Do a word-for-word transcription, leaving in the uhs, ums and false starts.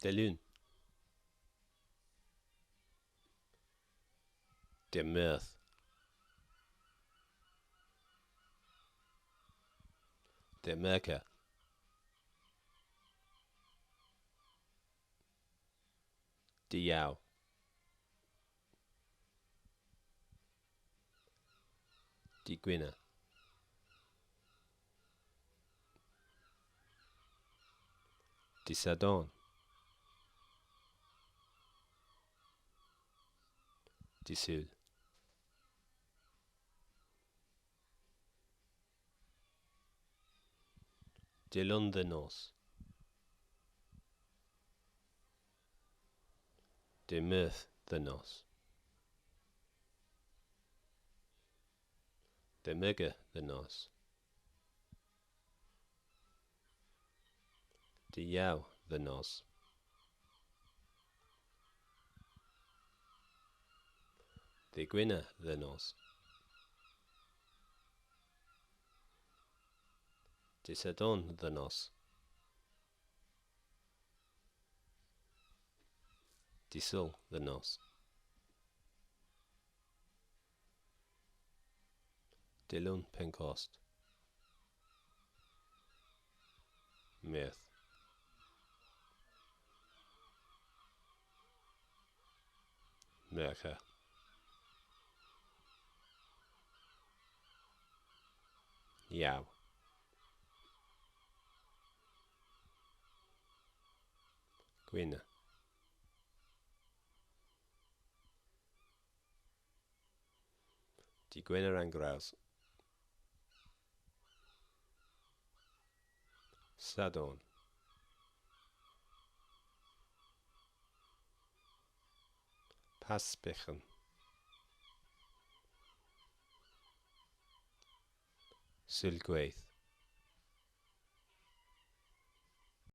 Belun. Dy' Meurth. Dy' Mergher. Dy' Yow. Dy' Gwener. Dy' Sadorn. Dy' Sul. Dy' Lun dhe nos. Dy' Meurth dhe nos. Dy' Mergher dhe nos. Dy' Yow dhe nos. Dy' Gwener dhe nos. Dy' Sadorn dhe nos. Dy' Sul dhe nos. Dy' Lun Penkost. Meurth. Mergher. Yow. Gwener. Dy' Gwener an Grows. Sadorn. Pask Byghan. Sulgweyth.